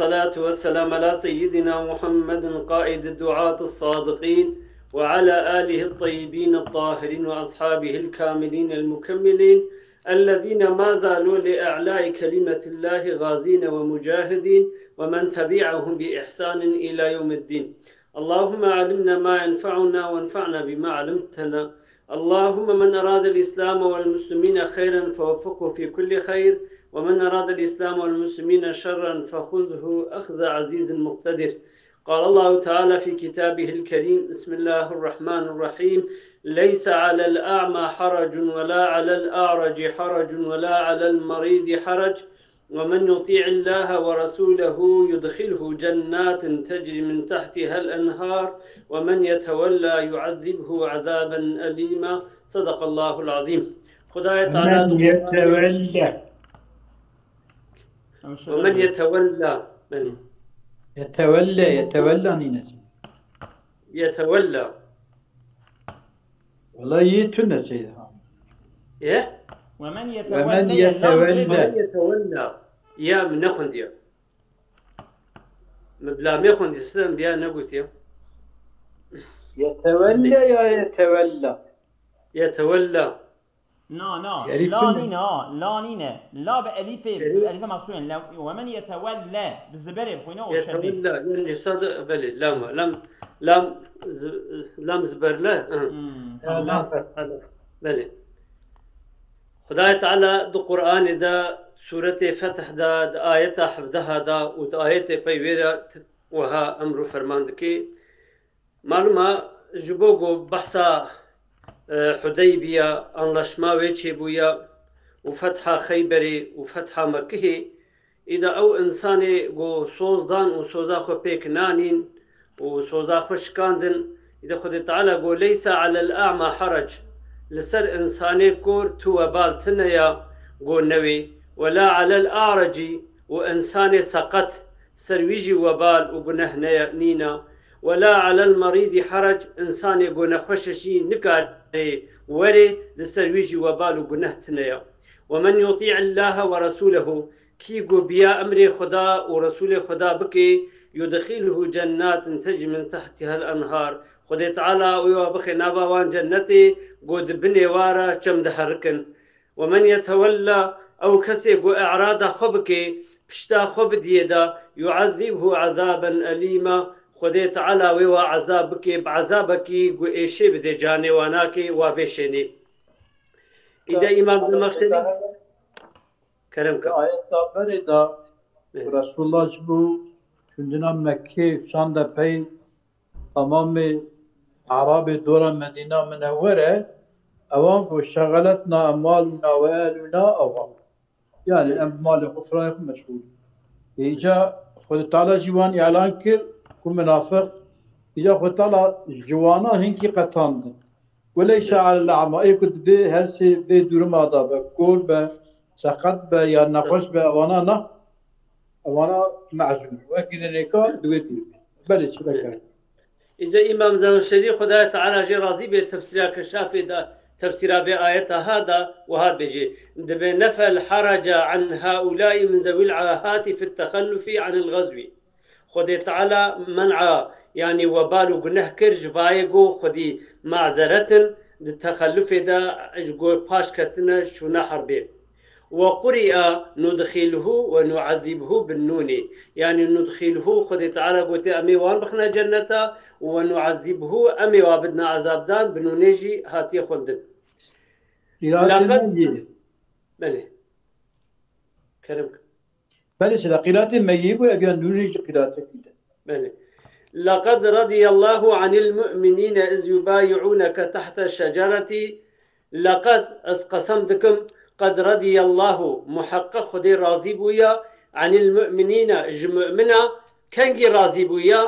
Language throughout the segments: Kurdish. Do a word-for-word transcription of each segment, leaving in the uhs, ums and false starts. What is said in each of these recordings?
والصلاة والسلام على سيدنا محمد قائد الدعاة الصادقين وعلى آله الطيبين الطاهرين وأصحابه الكاملين المكملين الذين ما زالوا لإعلاء كلمة الله غازين ومجاهدين ومن تبعهم بإحسان إلى يوم الدين. اللهم علمنا ما ينفعنا وانفعنا بما علمتنا. اللهم من أراد الإسلام والمسلمين خيرا فوفقه في كل خير، ومن أراد الإسلام والمسلمين شرا فخذه أخذ عزيز مقتدر. قال الله تعالى في كتابه الكريم: بسم الله الرحمن الرحيم: ليس على الأعمى حرج ولا على الأعرج حرج ولا على المريض حرج، ومن يطيع الله ورسوله يدخله جنات تجري من تحتها الأنهار، ومن يتولى يعذبه عذابا أليما. صدق الله العظيم. Xudayê Teala ومن يتولى. ومن يتولى. Belê. Yetewelle, yetewella nîne. Yetewella. Wela yê tune seyda. Ye? Ve men Ve men yetewelle, ye lam yetewelle. Ve men yetewella. Ya min nexwendiye. Min bila me xwendiye, size em biya negotiye. Yetewelle ya yetewella? Yetewella. Na, na. Elîf La tune. Nîne, ha. La nîne. La bi elîfê, Elîf. Bi elîfê mexsûn. La, ve men yetewelle. Bi ziberê bixwîne û şedî. Yetewella. Yani sad, belê. Lam, lam, lam, z-, lam ziberle. Hı. Hmm, Ya, tamam. Lam fetha. Belê. Xudayê Teala di Qur'anê de, Sûretê Feth de, di ayeta hevdeha de û di ayetê pey wê de t-, wiha emr û ferman dike. Malum a, ji bo ku behsa, e, Hudeybiya, anlaşma wê çêbûya û fetha Xeyberê û fetha Mekkihê, îda ew insanê ku soz dan û soza xwe pêk nanîn û soza xwe şikandin, îda Xwedê Teala got: "Leysa alel a'ma harac." Li ser insanê kor tu webal tune ya, got newê, "Wela alel a'racî", û insanê seqet ser wî jî webal û guneh neye, nîna. "Wela alel merîdî herac", insanê ku nexweş e jî nikare were, li ser wî jî webal û guneh tune ye. "Ve men yutî'illâhe ve resûlehu", kî ku biya emrê Xweda û Resûlê Xweda bike, "yudxilhu cennatin tecri min tehtihel enhar", Xwedê Teala wê wa bixe nava wan cennetê, ku di binê wa re çem diherikin. "Ve men yetewella", ew kesê ku i'rada xwe bike, pişta xwe bidiyê de, "yu'ezzibhu azaben elîma", Xwedê Teala wê wa ezab bike, bi ezabekî ku êşê bide canê wa nake, wa bêşênê. Îde Îmam Zemexşerî, kerem ke. Ayeta berê de Hı. Resulullah ji bo çûndina Mekkê şande pey temamê Erabê dora Medîna Minewwere, ewan ku "şegeletna emwaluna ve ehluna" ewa. Yani em bi malê xwe firayê xwe meşgûl. Îca Xwedê Teala jî wan îlan kir ku minafiq, îca Xwedê Teala ji wana hinkî qetandin. Weleysa alel a'ma, ê ku dibê her sê vê duruma de be, kor be, seqet be ya nexweş be, ewana na, ewana mezûn. Wekî de nêka di wê durumê. Belê çi dikare. Îca Îmam Zemexşerî, Xwedayê Teala jê razî bê, tefsîra Keşafê de, tefsîra vê ayeta ha da, wiha dibêje: "Dibe nefel haraca an haulai min zewil ahati fit texellufi anil gazwi." Xwedê Teala men'a, yanî webal û guneh kir ji vayê ku xwedî mazeret in di texelufê de ji ku paş ketine şûna herbê. "Ve quri'a nudxilhu ve nu'ezzibhu bin nûnê." Yanî nudxilhu, Xwedê Teala gote, "Em ê wan bixine cenneta", û "ve nu'ezzibhu", em ê wa bidine ezabdan, bi nûnê jî hatiye xwendin. Qîratê Laqad me yê. Belê. Kerem. Belê, çira qîratê me yê bû, ev ya nûnê jî qîratekî de. Belê. "Laqad radiyallahu anil mu'minîne iz yubayi'ûneke tehte şecereti." Leqed, ez qesem dikim, qed radiyallahu, muheqqeq Xwedê razî bûya, anil mu'minîne, ji mu'mina, kengî razî bûya,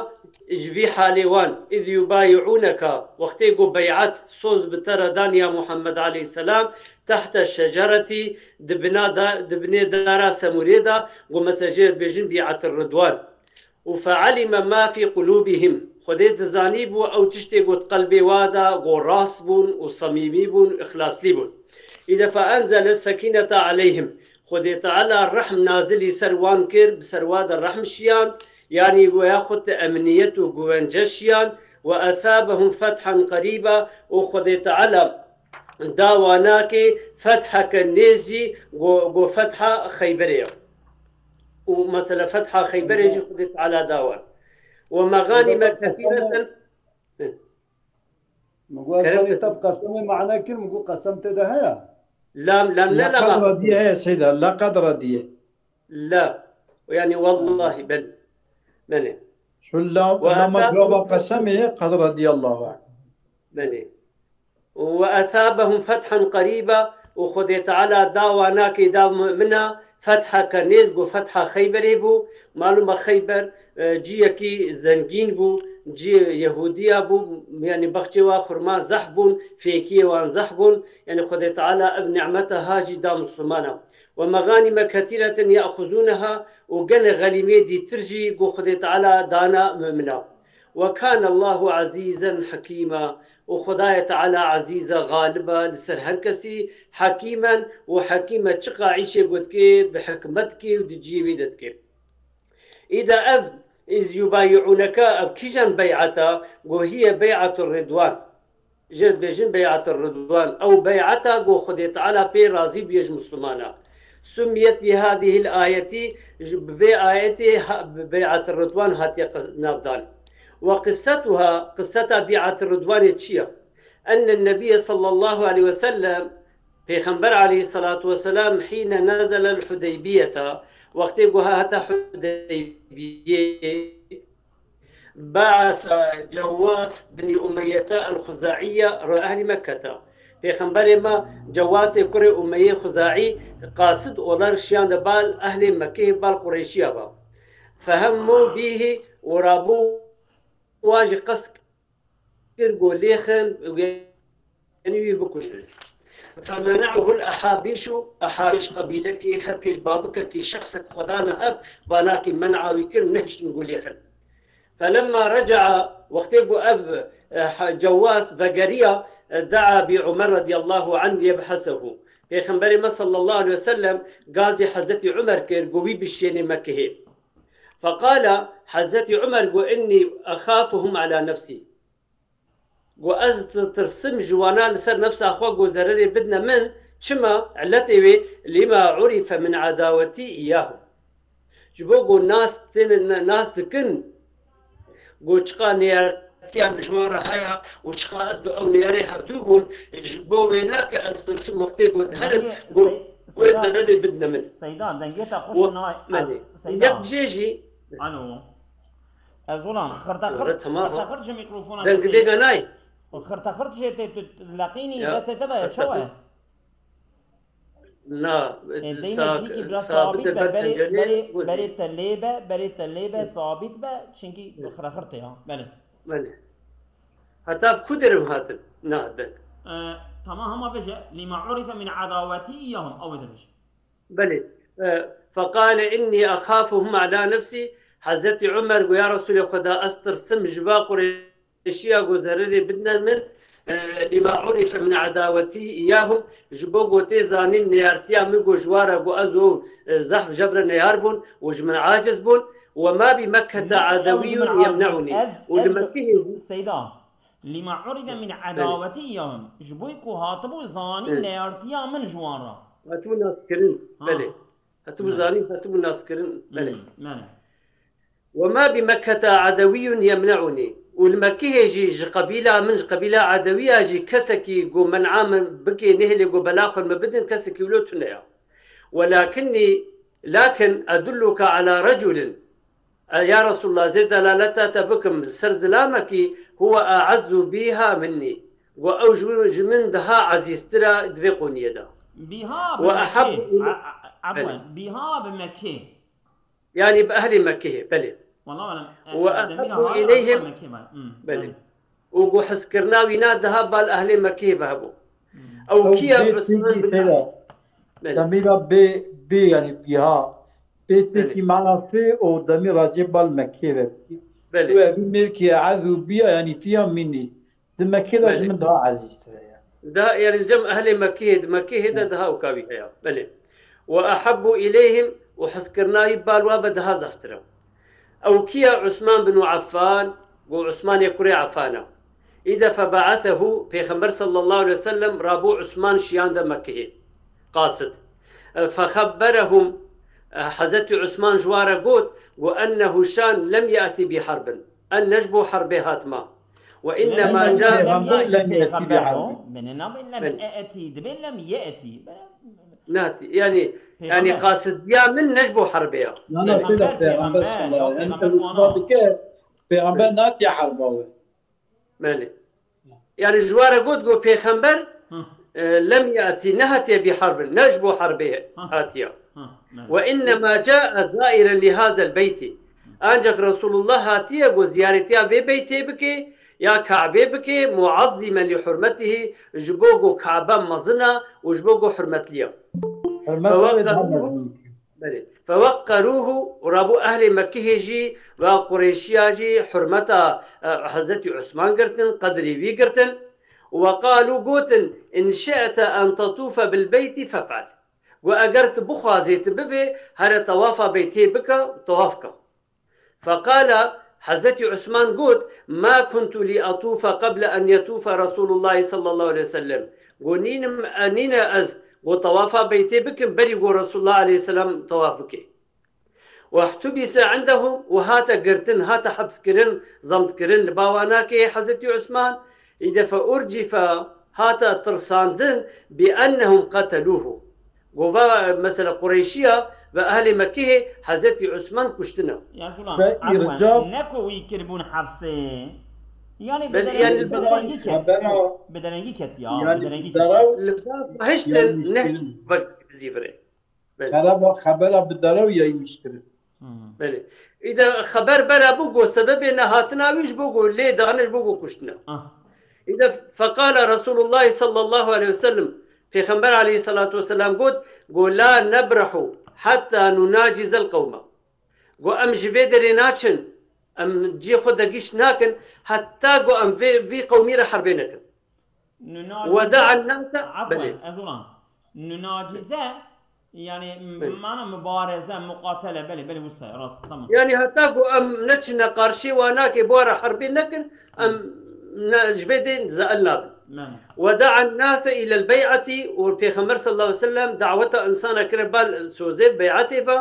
ji vî halê wan, iz yubayi'ûneke, wextê ku bey'et, soz bi te re dan ya Muhammed aleyhisselam, tehte şecereti, di bina da, di binê dara semûrê de, ku mesecê dibêjin bî'etir ridwan. "Û fe'elime ma fî qulûbihim." Xwedê dizanîbû ew tiştê ku di qelbê wa de, ku rast bûn û semîmî bûn, îxlaslî bûn. Îde "fe'enzele sekînete aleyhim." Xwedê Teala rehm nazilî ser wan kir, bi ser wa de rehm şiyand, yanî we yaxud emniyet û güvence şiyand, "Ve esabehum fethan qerîba", û Xwedê Teala da wanakê fetheke nêz jî go, go fetha Xeyberê ye. Û mesela fetha Xeyberê jî Xwedê Teala da wan. "Ve meganîme kesîreten." Min got, ez Kerem zanî te bi qesemê mane kir, min got, qesem tê de heye? Lam, lam, ne La lama. Qedra diye heye Seyda, la qedra diye. La. Yani wallahi ben. Beni. Şu la, Ve lama esabehum cevaba qesemê ye, qedra diye Allahu Ekber. Beni. "Ve esabehum fethan qerîba", û Xwedê Teala da wanakê da mumina fetheke nêz, go fetha Xeyberê bû. Malum e Xeyber, e, ciyekî zengîn bû, ciyê Yehûdiya bû, yani baxçê wa xurma zehf bûn, fêkiyê wan zehf bûn. Yani Xwedê Teala ev nimeta ha jî da Mislimana. "Ve meganîme kesîreten ya'xuzûneha", û gene xelîmê dîtir jî go Xwedê Teala dana mumina. "Ve kâne Allahu azîzen hekîma", û Xwedayê Teala ezîz e, xalib e li ser her kesî, hekîmen û hekîm e, çiqa îşê got dike, bi hikmet dike û di cihê wî de dike. Îda ev "iz yubayi'ûneke", ev kîjan bey'eta? Go hiye bey'etur ridwan. Jê dibêjin bey'etur ridwan. Ew bey'eta go Xwedê Teala pê razî bûye ji Mislimana. "Summiyet bi hadihil ayeti", ji, bi vê ayetê ha, bi bey'etur ridwan hatiye qis-, navdan. "Ve qissetuha", qisseta bey'etur ridwanê çi ye? "Ennen nebiyye sallallahu aleyhi ve sellem", Pêxember aleyhissalatu vesselam, "hîne nezelel Hudeybiyeta", wextê ku hate Hudeybiyê, "ba'asa Cewwas bin Umeyyete el-Xuza'iyye re ehli Mekkete." Pêxemberê me Cewwasê kurê Umeyê Xuza'î qasid olarak şiyande bal ehlê Mekkeyê, bal Qureyşiya ba. "Fehemmu bihi", û rabû wa jî qest kir ku lêxin, yanî wî bikujin. "Femena'uhul Ehabîşu", Ehabîş qebîlekî, her pêş babikekî, şexsek xwedana ev, banakî men'a wî kir, nehiştin ku lêxin. "Felemma reca'a", wextê ku ev, e, ha, Cewwas vegeriya, e, "da'a bi Umer radiyallahu anh yebhasehu." Pêxemberê me sallallahu aleyhi ve sellem gazî Hezretî Umer kir, ku wî bişênê Mekihê. "Feqala", Hezretî Umer got, "Inni exafuhum ala nefsî." Got, "Ez ditirsim ji wana li ser nefsa xwe got zererê bidine min." Çima? Eletê wê, "Lima urife min adawetî iyahum." Ji bo got nas tên, nas dikin, got çiqa neyartiya min ji wan re heye û çiqa ez û ew neyarê hevdû bûn, ji bo wê ne ke ez tirsim wextê got herim, Belê, got Sey-, wê Seyda, zererê bidine min. Seyda, dengê te xweş Û, nayê. Belê. Seyda. Yek jê jî Alo. Ez olam, xirte Ore, xirt, tamam, xirte ha. Xirt ji mikrofona Deng te tê. Dêga nayê. Xirte xirt jê tê, tu leqînî, Ya, destê te de ye, xirte çawa ye? xirt. Na, Ê, deyne sa-, cîkî biraz sa sabit bitir be, ber berê, pencerê, berê, gozî. Berê te lê be, berê te lê be, Hı. Sabit be, çünkü Hı. Xirte xirt e ya. Belê. Belê. Heta ku derim hatin? Na, deng. Ee, tamam, hema bêje, "Lima urife min adaweti iyahum", ew ê de bêje. Belê. E, "Feqale inni exafuhum ala nefsî." Hezretî Umer got, "Ya Resulê Xweda, ez tirsim ji va Qureyşiya ku zererê bidine min, e, lima urife min adawetî iyahum, ji bo ku tê zanîn neyartiya min ku ji wa re ku ez û, e, zehf jev re neyar bûn û ji min aciz bûn. Ve ma bi Mekkete adewiyun yemne'unî." Û li Mekkehê Seyda, "Lima urife min Belê. Adawetî iyahum." Ji bo ku hatibû zanîn Hı. Neyartiya min ji wan re. Hatibû naskirin. Ha. Belê. Hatibû Belê. Zanîn, hatibû naskirin. Belê. Hı, belê. "Ve ma bi Mekkete adewiyun yemne'unî." Û li Mekkehê jî ji qebîla min, ji qebîla Edewiya jî kesekî ku men'a min bike, nehêlê ku bela xwe min bidin, kesekî wilo tune ya. "Welakinnî, lakin edulluke ala reculin." E, ya Resulullah, zê delaleta te bikim ser zilamekî, "huwe a'ezzu biha minnî." Got, ew ji, ji min daha ezîztir e di vê qoniyê de. Biha bi Ve Mekkê. Ehabbu A, a, Belê. Afwan, biha bi Mekkê. Yani bi ehlê Mekkeyê, belê. Wallah alem, e, Ve e, demîra ehabbu ha ileyhim, Mekkê var. Hmm, Belê. Belê. Û got hizkirina wî na daha bal ehlê Mekkeyê ve hebû. Hmm. Ew Ew kî ye? Bê Osman têkî bin Seyda. Belê. Demîra bê, bê yani biha. Bê têkî Belê. Mana fê û demîra jê bal Mekkê ve. Belê. Tu evî mêrkî ez û biya yani tiya mînî. Di Mekkê de ji Belê. Min daha ezîztir e ya. Da, yani cem ehlê Mekkeyê, di Mekkeyê de Hı. Daha û kavî heye. Belê. وأحب إليهم، û hizkirina wî bal wa ve daha zeftir e. Ew kî ye? Usman bin Affan, got Usmanê kurê Affan e. Îde febe'asehu, Pêxember sallallahu aleyhi ve sellem rabû Usman şiyande Mekkehê. Qasid. Fexebberehum, Hezretî Usman ji wa re got, got, ennehu şan lem ya'ti bi harbin. En ne ji bo herbê hatma. Ve innema ca Pêxember lem ya'ti bi harbin. Bene nabin lem e'ti, dibên lem ye'ti. Nati, yani, yani qasidiya min ne ji bo herbê ya. Na, na, şöyle Pêxember, Pêxember sallallahu aleyhi ve sellem, yani, Pêxember wana dike, Pêxember natiye herba we. Belê. Yani ji wa re got, got Pêxember, e, lem yati, nehatiye bi harbin, ne ji bo herbê hatiya. Ve innema ca'a zairen li hazel beyti. Ancak Resulullah hatiye, got ziyaretiya vê beytê bike, ya Kabe bike, muazzimen li hurmetihi, ji bo got Kabe mezin e û ji bo got hurmetliya. Hurmetli Belê. Fewekkaruhu, rabû ehlê Mekkehê jî ve Qureyşiya jî hurmeta, e, Hezretî Usman girtin, qedrê wî girtin. Ve qalû, gotin, in şi'te en tetûfe bil beyti fef'al. Got, eger tu bixwazê, tu bivê, here tewafa beytê bike, tewaf ke. Feqala, Hezretî Usman got, ma kuntu li atûfe qeble en yetûfe Resulullah sallallahu aleyhi ve sellem. Got, nînim, e, nîne ez, got, tewafa beytê bikim, berî got Resulullah aleyhisselam tewaf bike. Wehtubise indehum, û hate girtin, hate hepskirin, zemtkirin li ba wanakê Hezretî Usman, îde fe urcife, hate tirsandin, bi ennehum qetelûhu. Got va, mesela Qureyşiya ve ehlê Mekkehê Hezretî Usman kuştine. Ya Xulam, Ve afwen, irca- ne ku wî kiribûn hefsê. Yani Bel-, yani bi derengî ket. Xebera- Bi derengî ket ya, yani bi derengî ket. Dara- Li ba hiştin ne wek bizîvirê. Belê. Xereba, xebera bi derew yaymış kirin. Hmm. Belê. Îde xeber bera bû, got sebebê nehatina wî ji bo got lê dane, ji bo got kuştine. Ah. Îde feqala Resulullah sallallahu aleyhi ve sellem, Pêxember aleyhissalatu vesselam got, got, la nebrahu hatta nunacizel qewma. Got, em ji vê derê naçin, em cihê xwe degîş nakin, heta got em vê, vî qewmî re herbê nekin. Nunacize, Weda'a nase, afwen, belê. Ez olan. Nunacize, yani, m-, Belê. mana mubareze, muqatele, belê, belê, wisa, rast, tamam. Yani heta ku em neçine qarşî wanakê, bu ara herbê nekin, em ne, ji vê dê ze'el nabin. Belê. Weda'a nase ilel bey'ati, û Pêxember sallallahu aleyhi ve sellem daweta insana kire bal sozê bey'atê ve,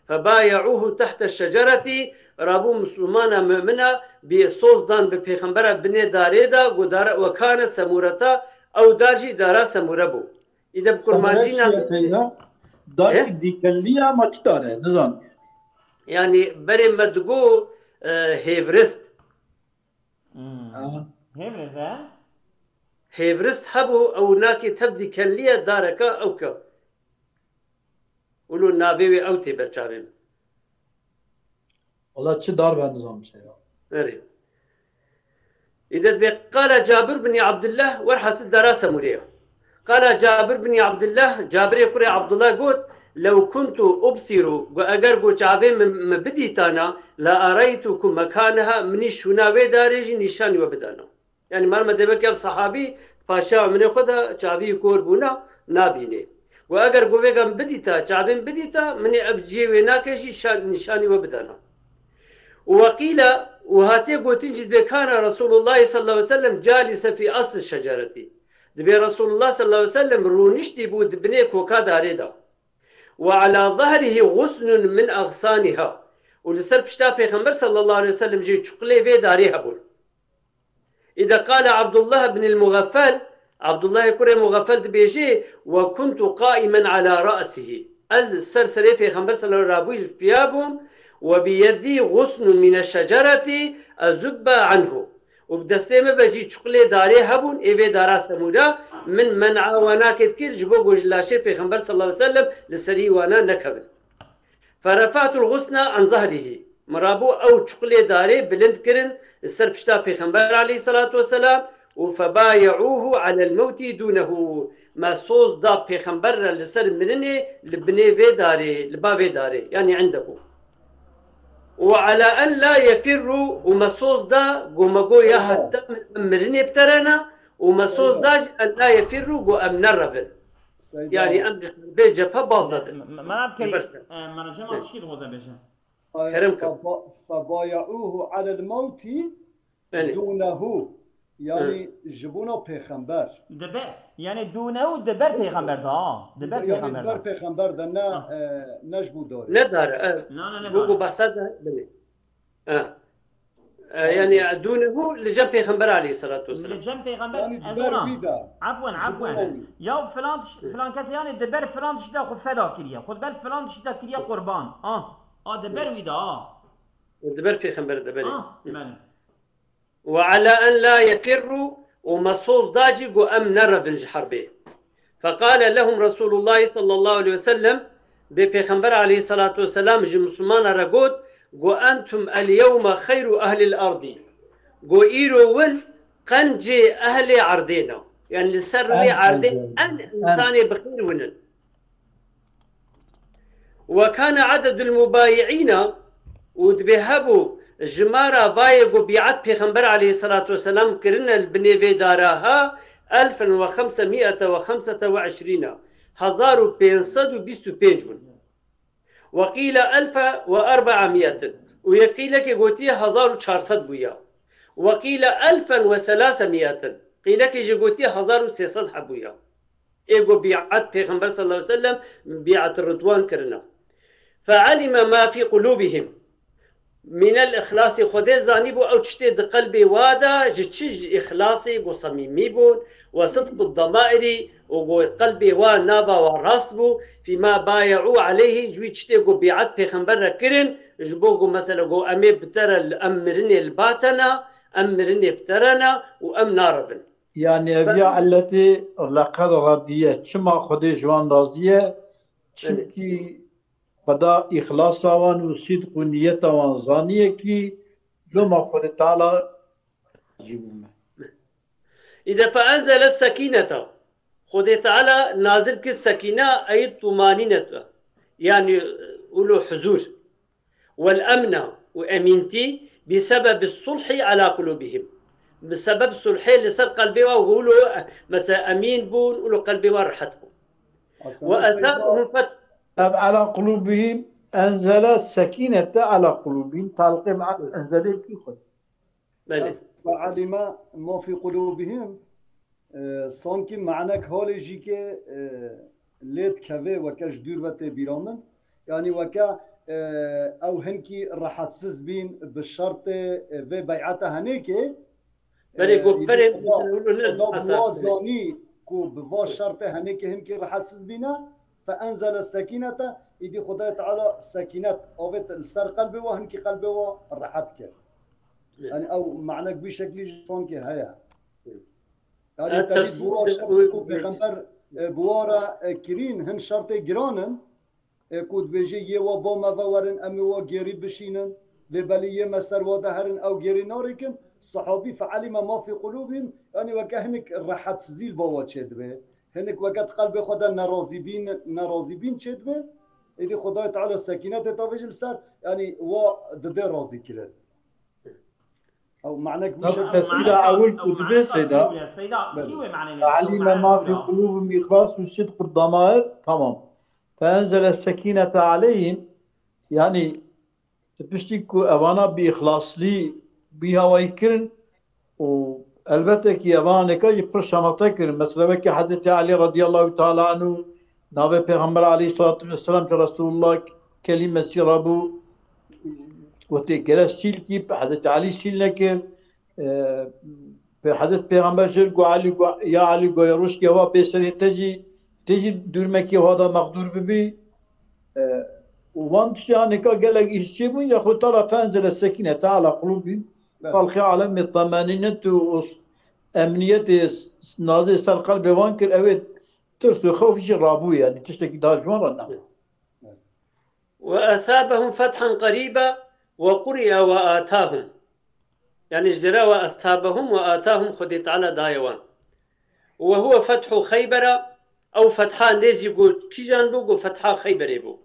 febaye'uhu tehte şecereti, rabû Misilmana mumina bi soz dan bi Pêxembera binê darê de, got dara we kane semûreta, ew dar jî dara semûre bû. Îde bi kurmancî Semûre çi ye, Seyda? Dar Eh? ki dîkelliya ma çi dar e? Nizan. Yani berê me digo, e, hêvrist. Hmm. Aha. Hêvrist e? Hêvrist hebû, ew nakê tev dîkelliye dareka ew ke. Wilo navê wê ew tê ber çavê min. Wala çi dar ben nizam şey ya. Erê. Îde dibê qala Cabir bin Abdullah, werhasil dara semûrê ya. Qala Cabir bin Abdullah, Cabirê kurê Abdullah got, lew kuntu ubsiru, got eger got çavê min, min bidîtana, la araytukum mekanaha, minî şûna wê darê jî nîşanî we bidana. Yani mar me demek ev sahabî paşa emrê xwe de çavî kor bûna nabînê. Û eger govêga min bidîta, çavên bidîta, min ê ev cihê wê nake jî şa-, nîşanî we bidana. Û weqîla, û hatiye gotin jî dibê kana Resulullah sallallahu aleyhi ve sellem calise fî asli şeceretî. Dibê Resulullah sallallahu aleyhi ve sellem rûniştî bû di binê koka darê de. Û ala zahrihi ğusnun min agsaniha. Û li ser pişta Pêxember sallallahu aleyhi ve sellem jî çuqilê vê darê hebûn. Îde qala Abdullah bin el-Mugaffel, Abdullahê kurê Mugaffel dibêjê, "Ve kuntu qaimen ala ra'sihi." Ez li ser serê Pêxember sallallahu aleyhi ve sellem rabûyî piya bûm, "Ve bi yedî ğusnun mine şecereti ezubbe anhu." Û bi destê me ve jî çuqilê darê hebûn, ê vê dara semûra, min men'a wanakê dikir, ji bo ku ji laşê Pêxember sallallahu aleyhi ve sellem li serî wana nekevin. Ferefa'tul ğusna an zahrihi. Min rabû ew çuqilê darê bilind kirin li ser pişta Pêxember aleyhissalatu vesselam û febaye'uhu alel mewti dûnehu. Me soz da Pêxember re li ser mirinê li binê vê darê, li ba vê darê, yanî indehu. Û ala en la yefirru, û me soz da, go me go ya heta em mirinê biterena, û me soz da jî en la yefirru, go em nerevin. Seyda. Yani em ji bê cephe baz nedin. Me-, me-, mera bikerî, Li ber ser. E, mera cema tişkî dixwaze bêje. Kerem kir. Febayaûhu alel mewtî Belê. dûnehu. Yani ji bona pêxember. Dibe, yani dûnehu diber pêxember de ha. Diber Yani pêxember ber de. Pêxember de ne, Ha. e, ne ji bo darê. Ne dare, ev. Na, na, ne Ji bo dare. ku behsa de, belê. Ha. E, yani dûnehu li cem pêxember aleyhissalatu vesselam. Li cem pêxember Yani ez diber ona. wî de. Afwen, Ji bo afwen. wî. Ya filan tiş-, filan kes yani diber filan tişta xwe feda kiriye. Xwe ber filan tişta kiriye qurban. Ah, ah diber wî de ha. Diber pêxember de, belê. Ah, belê. Ve ala en la yefirru, û me soz da jî ku em nerevin ji herbê. Feqale lehum Resulullah sallallahu aleyhi ve sellem, bê Pêxember aleyhissalatu vesselam ji Müslümana re got, ku entum el yewme xeyru ehlil ardi. Ku îro win qencê ehlê erdê ne. Yani li ser rûyê erdê en insanê bi xêr win in. Ve kane adedul mubayi'îna, û dibê hebû jimara vayê ku bî'et Pêxember aleyhissalatu vesselam kirine li binê vê dara ha, elfen ve xemse mi'ete ve xemsete ve eşrîna, hezar û pênc sed û bîst û pênc bûn. Ve qîle elfe ve erbea mi'etin, û yê qîlekê gotiye hezar û çar sed bûya. Ve qîle elfen ve selase mi'etin, qîlekê jî gotiye hezar û sê sed hebûya. Ê ku bî'et Pêxember sallallahu aleyhi ve sellem bî'et Ridwan kirina. Fe'alime ma fî qulûbihim minel îxlasî, Xwedê zanîbû ew tiştê di qelbê wa de ji çi, ji îxlasê ku semîmî bûn, we sidqu demairî, û ku qelbê wa nava wa rast bû, fîma baye'û aleyhî, ji wî tiştê ku bî'et Pêxember re kirin, ji bo ku mesela ku em ê bi te re, em mirinê li ba te ne, em mirinê bi te re ne û em narevin. Yani ev ya illetê leqed rediye. Çima Xwedê ji wan razî ye? Çimkî Xweda îxlasa wan û sîdq û niyeta wan zaniye kî loma Xwedê Teala razî bûme. Îde fe enzele sekîneta. Xwedê Teala nazil kir sekîne, ey tumanînete. Yani ulo huzur. Wel emna, û emîntî, bi sebebi sulhî ala qulûbihim. Bi sebeb sulhê li ser qelbê wa, wilo, mesela, emîn bûn, wilo qelbê wa rehet bû. Ve esabehum feth. Ev ala qulûbihim enzele sekînete ala qulûbihim. Talqê me enzelê kî xwe. Belê. Fe'alime ma fî qulûbihim, e, sankî manek halê jî ke, e, lê dikeve weke ji dûr ve tê bîra min. Yanî weke, e, ew hinkî rehetsiz bîn bi şertê, e, vê bey'ete henêkê. Belê, E, got, îdî berê, Xweda, ûlo ne Xweda bi asa. wa zanî ku bi va şertê henêkê hinkî rehetsiz bîne, fe enzele sekînete, îdî Xwedayê Teala sekînet avêt li ser qelbê wa, hinkî qelbê wa rehet kir. Yanî ew manek bî şeklî ji sankê heye. Yanî Evet, tevî tefsîr bi wa de şertê û ku pêxember, e, bi wa re, e, kirîn, hin şertê giran in, e, ku dibêje yê wa ba me ve werin, em ê wa gêrî bişînin, lê belê yê me ser wa de herin, ew gêrî narêkin, sehabî fe'elîme ma fî qulûbihim, yanî weke hinik rehetsizî li ba wa çêdibe, hinik weke di qelbê xwe de nerazîbîn, nerazîbîn çêdibe, êdî Xwedayê Teala sekînetê tavêje li ser, yanî wa dide razîkirin. Ew manek wî Tabi şekilde tefsîra ewil ku dibê Seyda, Seyda, kî wê manê lê? Alîme ma fî qulûbim îxlas û sidqu damair, tamam. Fe enzele sekinete aleyhim, yani ti piştî ku evana bi îxlaslî bi hawayî kirin û elbette ki evana neka jî pir şamate kirin. Mesela wekî Hezretî Alî radiyallahu teala anhu navê Pêxember aleyhissalatu vesselam ki Resulullah kelîmesî rabû, gotê gere sîl kî, Hezretî Alî sîl nekir. E, Pê Hezret Pêxember jir got, Alî got, ya Alî got, rojkê wa bê serê te jî, te jî dûrmekê wa da mexdûr bibî. E, û van tiştê anêka gelek îş çêbûn, ya Xwedê Teala fenzele sekînete ala qulûbî. Belê. Xelqê alemê temenînet û emniyetê nazê ser qelbê wan kir, ew ê tirs û xewf jî rabû, yani tiştekî daha ji wan re nebû. Ve esabehum fethan qerîba ve quri'a ve atahum. Yani ji dera ve esabehum ve atahum Xwedê Teala daye wan. Ve huve fethu Xeybera, ew fetha nêzî got kîjan bû, got fetha Xeyberê bû.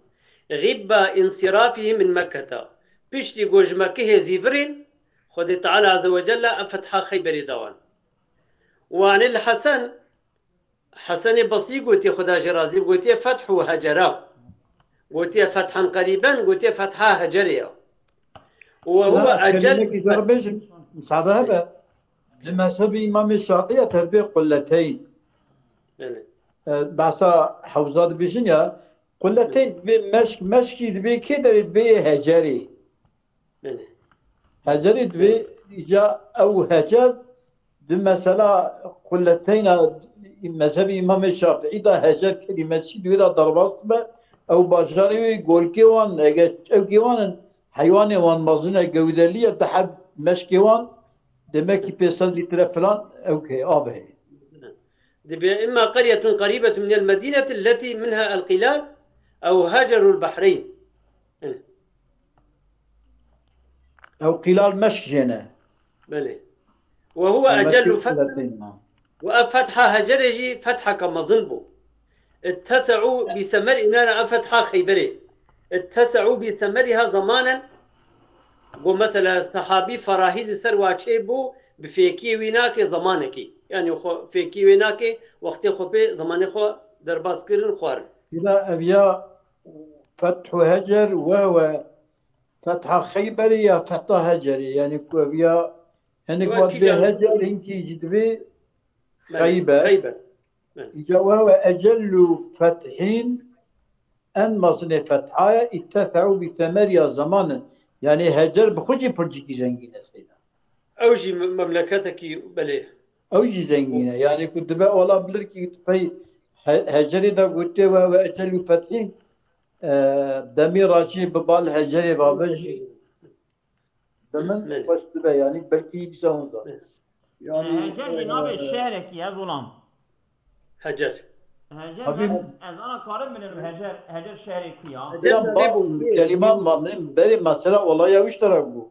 Xibba insirafihim min Mekketa. Piştî got ji Mekkehê zîvirên, Xwedê Teala Azze ve Celle ev fetha Xeyberê da wan. Ve anil Hesen, Hesenê Basrî gotiye, Xweda jê razî, gotiye fethu hecera. Gotiye fethan qerîben, gotiye fetha hecerê ya. Û we huwe ecel. Kelimekî zor bêjim, misade hebe. Di mezhebê Îmamê Şafî ya tedbê qulleteyn. Belê. E, behsa hewza dibêjin ya. Qulleteyn dibê meşk, meşkî dibê kê derê dibê hecerê. Belê. Hecerê dibê, îca ew hecer di mesela qulleteyna mezhebê Îmamê Şafîî de hecer kelîmesî di wê de derbas dibe. Ew bajarê wê, golkê wan, eger çewkê wan in, heywanê wan mezin e, gewdeliye, di heb meşkê wan, demek ki pênc sed lître filan, ew ke av heye. Dibê, imma qaryetun qarîbetun minel medîneti lletî minha el qîlal ew hacerul behreyn. Ew qîlal meşk jê ne. Belê. Ve huve ecellu fethan. Ve ev fetha hecerê jî fethaka mezin bû. Ittese'û bi semer, înana ev fetha Xeyberê. Ittese'û bi semeriha zemanen. Go mesela sehabî ferahî li ser wa çê bû, bi fêkiyê wî nake zemanekî. Yani xwe fêkiyê wê nake, wextê xwe pê zemanê xwe derbas kirin, xwarin. Îna ev ya fethu hecer, we we fetha Xeyberê ya fetha hecerê. Yani ku ev ya hinek wa dibê hecer, hinkî jî dibê Xeyber. Xeyber. Îca we we ecellu fethîn, en mezinê fetha ye, îttese'û bi semeriha zemanen. Yani hecer bi xwe jî pircikî zengîn e seyda. Ew jî me-, memleketekî belê. Ew jî zengîn e. Yani ku dibe ola bilirkî pey he-, hecerê de gotiye we, we ecellu fethîn, e, demî raçî bi bal hecerê babe jî. Bi min xweş dibe, yani belkî dîsa hûn da. Yani, hecer jî navê şehrekî ye, Zulam. Hecer. Hecer, ez ana karim bilirim hecer, hecer şehrê ku ya. Hecer, kelîma ma min berê mesela olaya wî ji te re bû.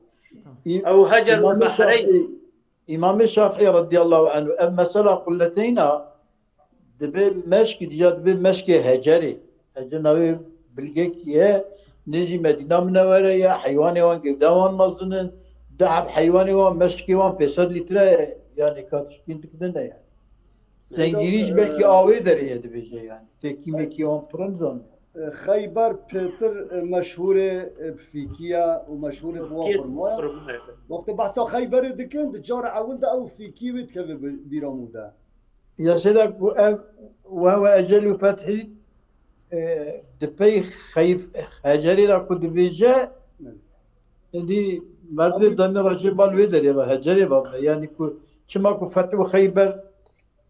Ew hecer û behreyn. Îmamê Şafîî radiyallahu anhu, ev mesela qulleteyna dibê meşk, dîca dibê meşkê hecerê. Hecer navê bilgekî ye, nêzî Medîna Minewere ye, heywanê wan, gewda wan mezin in, deheb heywanê wan, meşkê wan pênc sed lître ye, yani katişkîn dikine ne yani. Zengînî jî belkî awê derê ye dibêje yani. Fêkî mekî wan pir in zan. Xeyber pêtir, e, meşhûrê, e, bi fîkiya û meşhûrê bi wan xurma ye. Wextê behsa Xeyberê dikin, di cara ewil de ew fîkî wê dikeve bi-, bîra mû de. Ya seyda ku ev we we ecel û fethî, e, di pey xeyf-, hecerê de ku dibêje, êdî merdê demê re jê bal wê derê ve, hecerê ve be. Yani ku çima ku fethu Xeyber,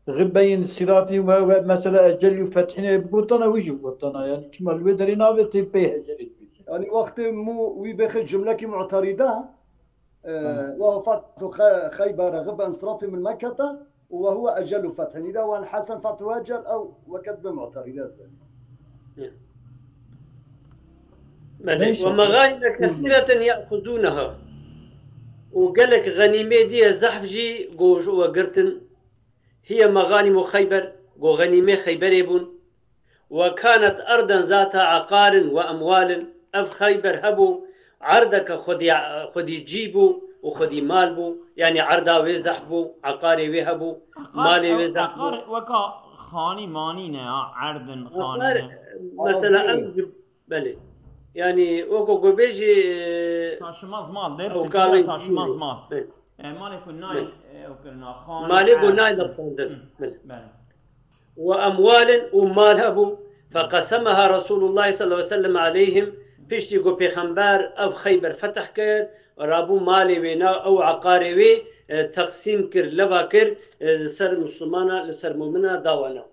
Xibeyin sirafî we, we mesela ecelî û fethînê bigotana, wî jî bigotana. Yani çima li wê derê navê tê pey hecerê dibêje. Yani wextê mû wî bêxe cumlekî mu'terîda, e, wa fethu Xe-, Xeybere xibe insirafî min Mekkete û we huwe ecel û fethîn. Îda wan hesen fethu hecer ew weket bi mu'terîda ez be. Belê. Neyse. Ve meganîme kesîreten ye'xuzûneha. Û gelek xenîmê diye zehf jî go ji we girtin. Hiye meganîmu Xeyber, go xenîmê Xeyberê bûn. Ve kanet erden zata eqarin ve emwalin, ev Xeyber hebû, erdeke xwedî, xwedî cî bû û xwedî mal bû, yanî erda wê zehf bû, eqarê wê hebû, malê wê zehf bû. Eqar weka xanî manî ne ya, erdin xanî ne. Mesela em Belê. Yani weko ku bêjî, e, taşımaz mal, der Tirkî taşımaz mal. Belê. E, malê ku nayl, e, ew kirina, xan, malê ku nayl xwendin. Belê. Belê. Ve emwalin û mal hebû. Feqesemeha Resulullah sallallahu aleyhi ve sellem aleyhim. Piştî ku Pêxember ev Xeyber fetih kir, rabû malê wê na, ew eqarê wê, e, teqsîm kir, leva kir, e, li ser Muslimana, li ser mumina dawana.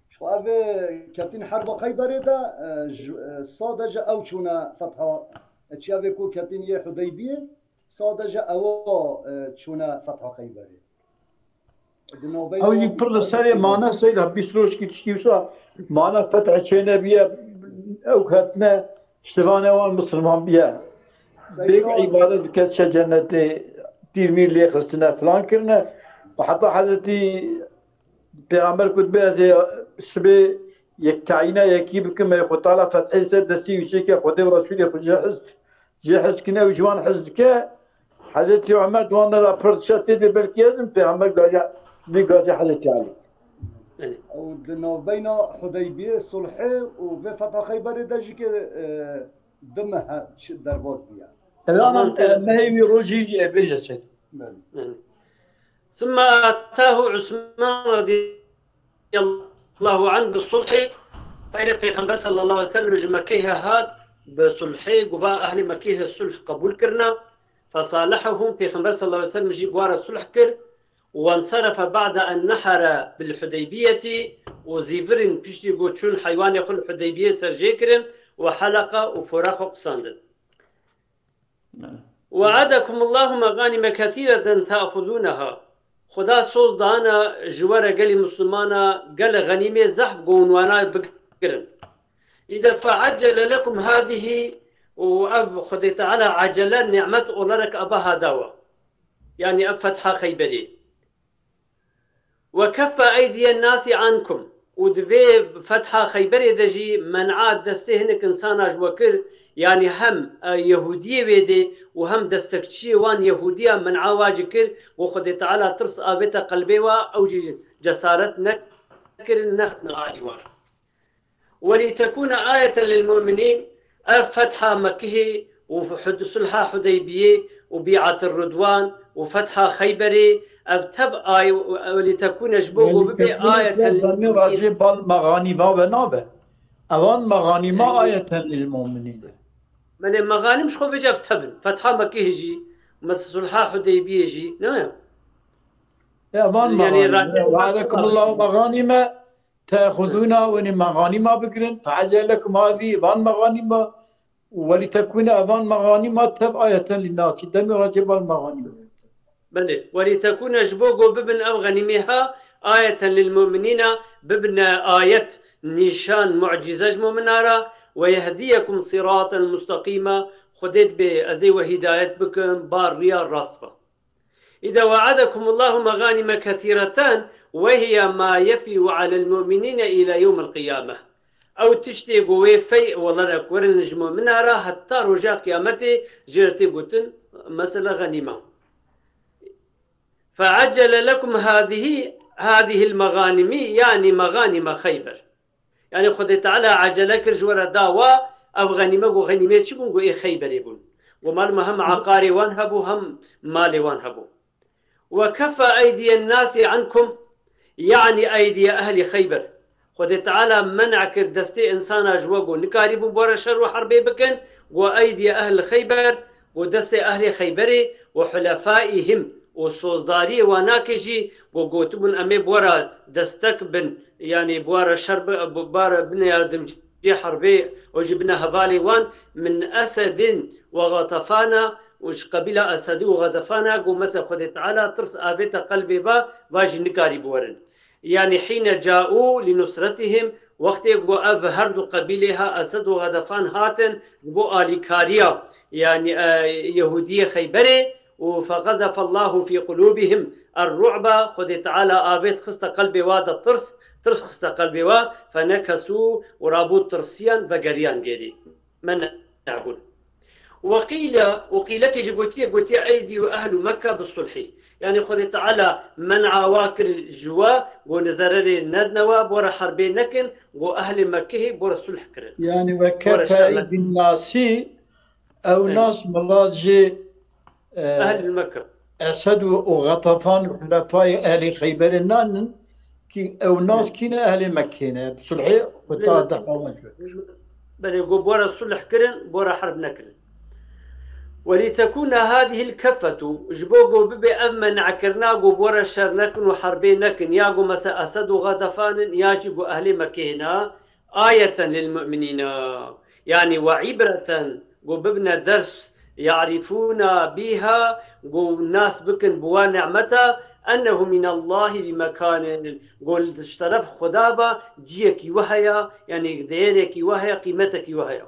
Ji xwe ev ketîn herba Xeyberê de, e, ji, e, sadece ew çûne fetha, e, çiya vê ku ketîn yê Hudeybiyê, sadece ewa, e, çûne fetha Xeyberê. Ew jî pir li serê mane seyda bîst rojkî tişkî wisa mane fetha çênebiye, ew ketine şivanê wan misilman biye. Bêk îbadet bike diçe cennetê, tîr mîr lê xistine, filan kirine. Û heta Hezretî Pêxember ku dibê ez ê sibê yek tayîna yekî bikim, ê Xwedê Teala fethê ser destî wî çêke, Xwedê û Resûlê xwe jê hez, jê hez kine û ji wan hez dike. Hezretî Omer di wan de re pir dişa tê de belkî ez im, Pêxember gaja, vî gaja Hezretî Elî. Û di navbeyna Hudeybiyê, sulhê û vê fetha Xeyberê de jî ke, e, du meh çi derbas bûye. Evan, e, mehê wî rojî, e, bêje çêt. Belê. ثم آتاه عثمان رضي الله عنه بالصلح. Peyre Pêxember sallallahu aleyhi ve sellem ji Mekkeyê hat bi sulhê, got, ehlê Mekkeyê sulh qebûl kirina. فصالحهم، Pêxember sallallahu aleyhi ve sellem jî bi wan re sulh kir. وانصرف بعد أن نحر بالحديبية، û zîvirên piştî ku çûn heywanê xwe li Hudeybiyê ser jê kirin, وحلق، û fora xwe qisandin. وعدكم الله مغانم كثيرة تأخذونها. Xuda soz dana ji we re gelî Mislimana gelek xenîmê zehf ku hûn wana bigirin. إذا فعجل لكم هذه، û ev Xwedê Teala ecele nimet olarak ava ha dawa. Yanî ev fetha Xeyberê. وكف أيدي الناس عنكم. Û di vê fetha Xeyberê de jî men'a destê hinek insana ji we kir, yanî hem, e, Yehûdiyê wê dê û hem destekçiyê wan Yehûdiya men'a wa jî kir, û Xwedê Teala tirs avête qelbê wa, ew jî cesaret nekirin, nextine alî wan. ولتكون آية للمؤمنين، ev fetha Mekkehê û hud-, sulha Hudeybiyê û Bî'at Ridwan û fetha Xeyberê, ev tev ay-, ولتكون ji bo ku bibe آية للمؤمنين. Racê bal meganîma ve nabe. Evan meganîma ayeten lil mu'minîn. Belê, meganim ji xwe vêca ev tev in. Fetha Mekkehê jî, mes-, sulha Hudeybiyê jî, ne? Evan meganîme. وعدكم الله مغانم تأخذونها، wenî meganîma bigirin. فعجل لكم هذه، van meganîma. ولتكون، evan meganîma tev آية للناس. Demê racê bal meganîme. Belê. ولتكون ji bo ku bibin ev xenîmê ha آية للمؤمنين، bibine ayet, nîşan, mucîze ji mumina re. ويهديكم صراطا مستقيما، Xwedê dibê ez ê we hîdayet bikim, bar riya rast ve. إذا وعدكم الله مغانم كثيرة وهي ما يفي على المؤمنين إلى يوم القيامة. Ew tiştê ku wê fey olarak werin ji mumina re heta roja qiyametê jê re tê gotin, mesela xenîma. فعجل لكم هذه، هذه المغانم، يعني مغانم خيبر. Yanî Xwedê Teala ecele kir ji we re da wa, ev xenîme, got, xenîmê çi bûn? Got, ê Xeyberê bûn. Got, malum hem eqarê wan hebû, hem malê wan hebû. وكف أيدي الناس عنكم، يعني أيدي أهل خيبر. Xwedê Teala men'a kir destê insana ji we, got, nikarîbûn bi we re şer û herbê bikin, got, أيدي أهل خيبر، got, destê ehlê Xeyberê, وحلفائهم، û sozdariyê wana ke jî, got, gotibûn, em ê bi we re destek bin, yanî bi we re şer bi-, bi-, bi we re bine yardimciyê herbê, û jî bine hevalê wan, من أسد وغطفان، û ji qebîla Esedî û Xedefana, got, mesela Xwedê Teala tirs avête qelbê va, va jî nikarî biwerin. Yanî حين جاءوا لنصرتهم، wextê ku ev her du qebîlê ha Esed û Xedefan hatin ji bo alîkariya, yanî, e, Yehûdiyê Xeyberê, û فقذف الله في قلوبهم الرعب، Xwedê Teala avêt xiste qelbê wa de tirs, tirs xiste qelbê wa, فنكصوا، û rabû tirsiyan vegeriyan gêrî. Men'e bûn. وقيل، û qîlekê jî gotiye, gotiye أيدي أهل مكة بالصلح. Yanî Xwedê Teala men'a wa kir ji we, got, zererê nedine we, bi we re herbê nekin, got, ehlê Mekkehê bi we re sulh kirin. Yanî وكف أيدي الناس، ew nas mirad jê, e, Ehlî Mekke. Esed û, û Xetefan û hulefayê ehlî Xeyberê nanin, kî ew nas kî ne, ehlê Mekkê ne. Sulhê xwe ta dehwa wan ji we kir. Belê, got, bi we re sulh kirin, bi we re herb nekirin. ولتكون هذه الكفة، ji bo got bibe ev men'ekirina, got bi we re şer nekin û herbê nekin, ya got mesela Esed û Xetefan in, ya jî got ehlê Mekkê ne, آية للمؤمنين، yanî وعبرة، got bibine ders, يعرفون بها، got nas bikin bi wan nimeta, أنه من الله بمكان، got ji teref Xweda ve ciyekî we heye, yanî değerekî we heye, qîmetekî we heye.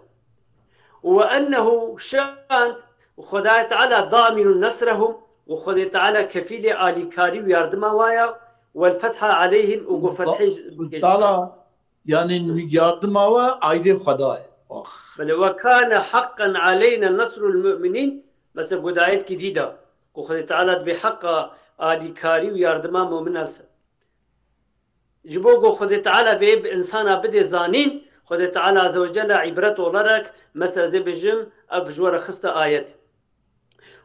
وأنه، şan, Xwedayê Teala ضامن نصرهم، got Xwedê Teala kefîlê alîkarî û yardima wa ye, والفتح عليهم، û got fethê ji-, Teala, yanî yardima we aydê Xweda ye. Ax. Belê, وكان حقا علينا نصر المؤمنين. Mesela got ayetkî dî de, got Xwedê Teala dibê heqa alîkarî û yardima muminan ser. Ji bo ku Xwedê Teala vê bi insana bidê zanîn, Xwedê Teala Azze ve Celle îbret olarak, mesela zê bijim, ev ji we re xiste ayet.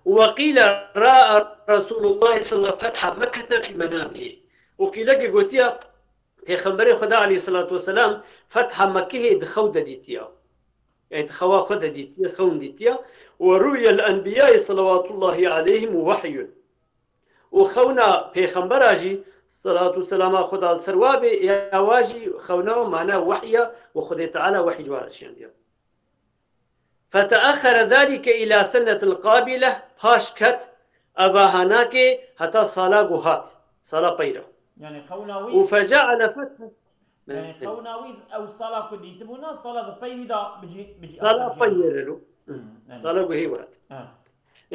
Ve qîle ra'a Resulullah sallallahu fetha Mekkete fî menamihî. Û qîlekê gotiya, Pêxemberê Xweda aleyhissalatu vesselam fetha Mekkehê di xew de dîtiya. Yani di xewa xwe de dîtiye, xewn dîtiye. Ve ruyel enbiyayê salavatullahi aleyhim wehyun. Û xewna pêxembera jî, salatu selama Xweda li ser wa bê, ya wa jî xewna mane wehya û Xwedê Teala wehî ji wa re şendiye. Feteaxere zalike ila senetil qabile, paş ket eva hanakê heta sala ku hat, sala peyra. Yani xewna Û wî, feceale fethe. yani xewna wî ew sala ku dîtibûna, sala di pey wî de bicî, bicî, Sala pey yere lo. Yani, Sala ku hê wat. ha.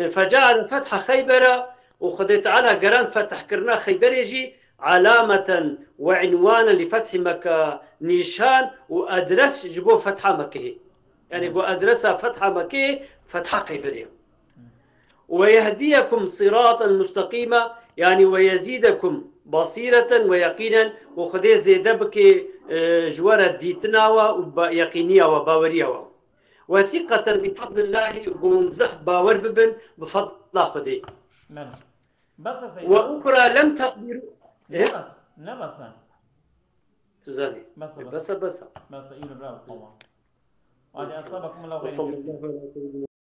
Feceale fetha Xeybera û Xwedê Teala geran fetihkirina Xeyberê jî alameten ve înwanen li fethî Mekke, nîşan û adres ji bo fetha Mekkeyê. Yani ku adresa fetha Mekkeyê fetha Xeyberê. Ve yehdiyekum siraten mustaqîma, yani ve yezîdekum basîreten ve yeqînen, û Xwedê zêde bike, e, ji we re dîtina we û ba-, yeqîniya we, baweriya we. Ve siqeten bi fadlillahî, ku hûn zehf bawer bibin bi fadla Xwedê. Bes e Ve Seyda. uxra lem teqdîrû. Ne bes, ne bes e. Tu zanî. Bes e, bes. Bes e, bes e. Bes e, îro bravo, tamam. Hadi, esabakum Allah Ve xeyr. sallallahu aleyhi ve sellem.